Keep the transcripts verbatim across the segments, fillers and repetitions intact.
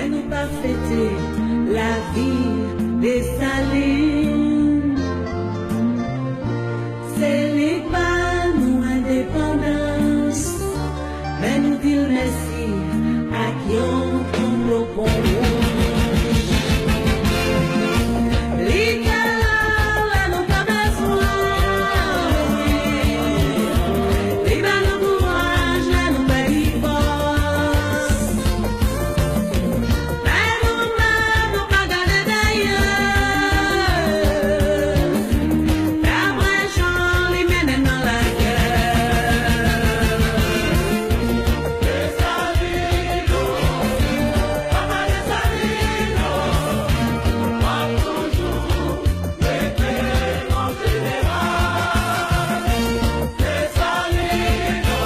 Nou pa fete lavi Desalin. Se li k ba nou endepandans, men nou di l mèsi ak yon konplo pon wouj. Li te la lè nou te bezwen li, li ba nou kouraj lè nou pèdi fòs. Men nou menm, nou pa gade dèyè. Daprè jan li mennen nan lagè. Desalino, papa Desalino, w ap toujou rete yon jeneral. Desalino,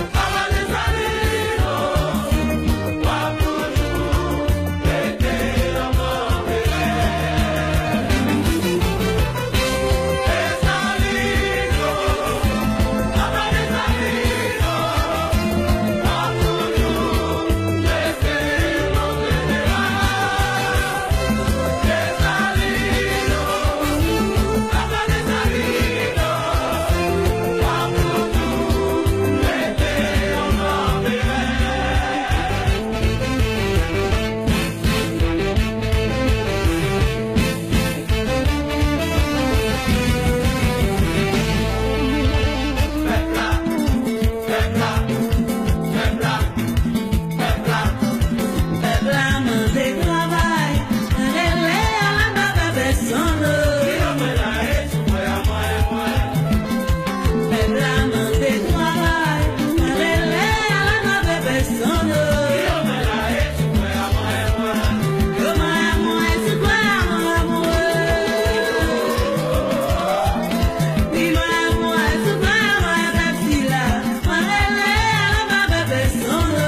papa Desalino, w ap toujou rete yon gran veer. Desalino, papa Desalino, w ap toujou rete yon gran jeneral. Pèp la mande travay, mwen rele a la pa fè pèsonn. Pèp la mande travay, mwen rele a la pa fè pèsonn. Yo mwen mwen sou kwa mwen mwen. Li mwen mwen sou kwa mwen pèp sila. Mwen rele a la pa fè pèsonn.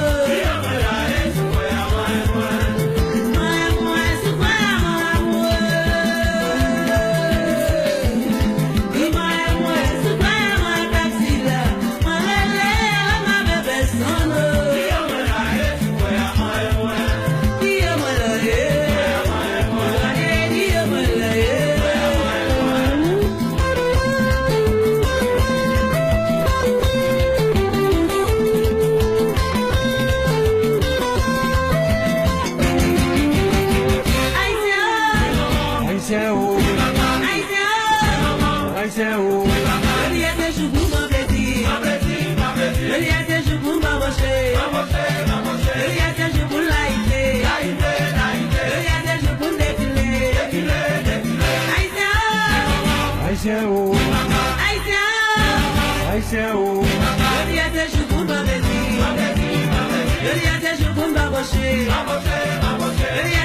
Ayisyen o, Ayisyen o, Ayisyen o. Jodi a se jou pou n pran plezi. Jodi a se jou pou n banboche. Jodi a se jou pou n layite. Jodi a se jou pou n defile. Ayisyen o, Ayisyen o, Ayisyen o. Jodi a se jou pou n pran plezi. Jodi a se jou pou n banboche. Jodi a